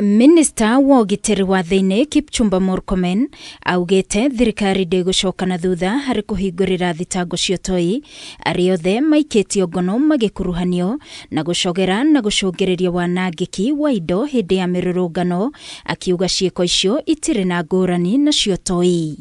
Minista wa ũgitĩri wa thĩinĩ Kipchumba Murkomen augĩte thirikari ndĩgũcoka na thutha harĩ kũhingũrĩra thitango cia ũtoi arĩa othe maikĩtio ngono magĩkuruhanio na gũcogera na gũcũngĩrĩria wanangĩki wa indo hĩndĩ ya mĩrũrũngano, akiuga ciĩko icio itirĩ na ngũrani na cia ũtoi.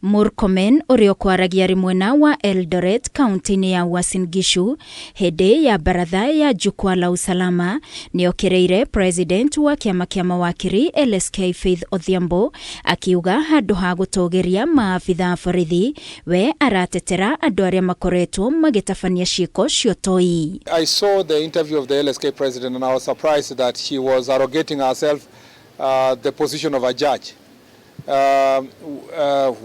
Murkomen ũrĩa ũkwaragia arĩ mwena wa Eldoret kaunti-inĩ ya Uasin Gishu hĩndĩ ya baratha ya Jukwaa la Usalama nĩokĩrĩire president wa kĩama kĩa mawakiri LSK Faith Odhiambo, akiuga handũ ha gũtũgĩria maabitha a borithi, we aratetera andũ arĩa makoretwo magĩtabania ciĩko cia ũtoi. I saw the interview of the LSK president and I was surprised that she was arrogating herself the position of a judge.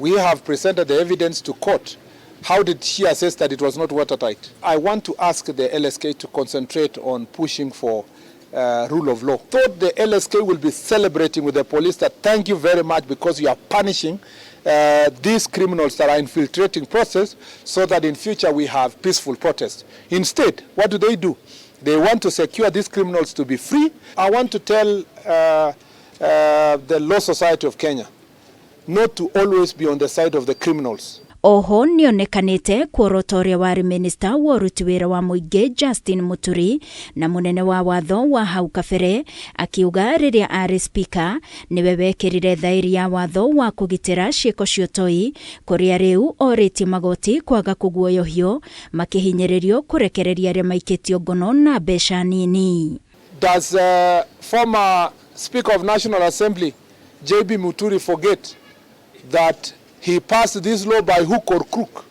We have presented the evidence to court. How did she assess that it was not watertight? I want to ask the LSK to concentrate on pushing for rule of law. Thought the LSK will be celebrating with the police that thank you very much because you are punishing these criminals that are infiltrating process so that in future we have peaceful protests. Instead, what do? They want to secure these criminals to be free. I want to tell the Law Society of Kenya not to always be on the side of the criminals. Oho nĩonekanĩte kuorota ũrĩa warĩ minista wa ũruti wĩra wa mũingĩ Justin Muturi na mũnene wa watho wa hau kabere, akiuga rĩrĩa arĩ spika nĩwe wekĩrire thaĩri ya watho wa kũgitĩra ciĩko cia ũtoi, kũrĩa rĩu orĩtie magoti kwaga kũguoyohio makĩhinyĩrĩrio kũrekereria arĩa maikĩtio ngono na mbeca nini. Does former Speaker of National Assembly JB Muturi forget that he passed this law by hook or crook?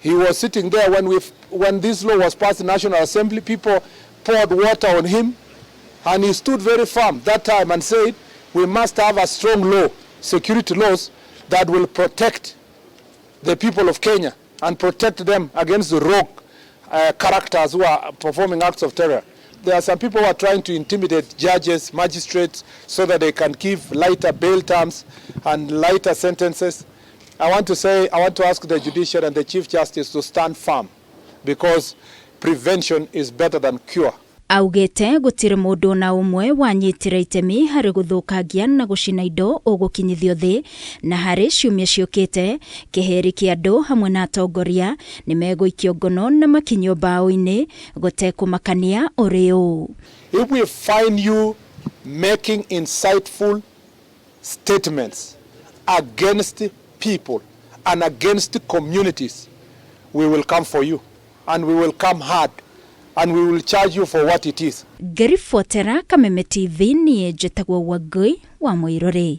He was sitting there when this law was passed in National Assembly. People poured water on him, and he stood very firm that time and said, we must have a strong law, security laws, that will protect the people of Kenya and protect them against the rogue characters who are performing acts of terror. There are some people who are trying to intimidate judges, magistrates, so that they can give lighter bail terms and lighter sentences. I want to say, I want to ask the judiciary and the Chief Justice to stand firm because prevention is better than cure. Augĩte gũtirĩ mũndũ ona ũmwe wanyitire itemi harĩ gũthũkangia na gũcina indo ũgũkinyithio thĩ, na harĩ ciumia ciũkĩte kĩhĩri kĩa andũ hamwe na atongoria nĩ megũikio ngono na makinyio mbaũ-inĩ gũtekũmakania ũrĩ ũ. If we find you making insightful statements against people and against communities, we will come for you and we will come hard and we will charge you for what it is. Ngĩribotera Kameme TV, niĩ njĩtagwo Wangui wa Mũirũrĩ.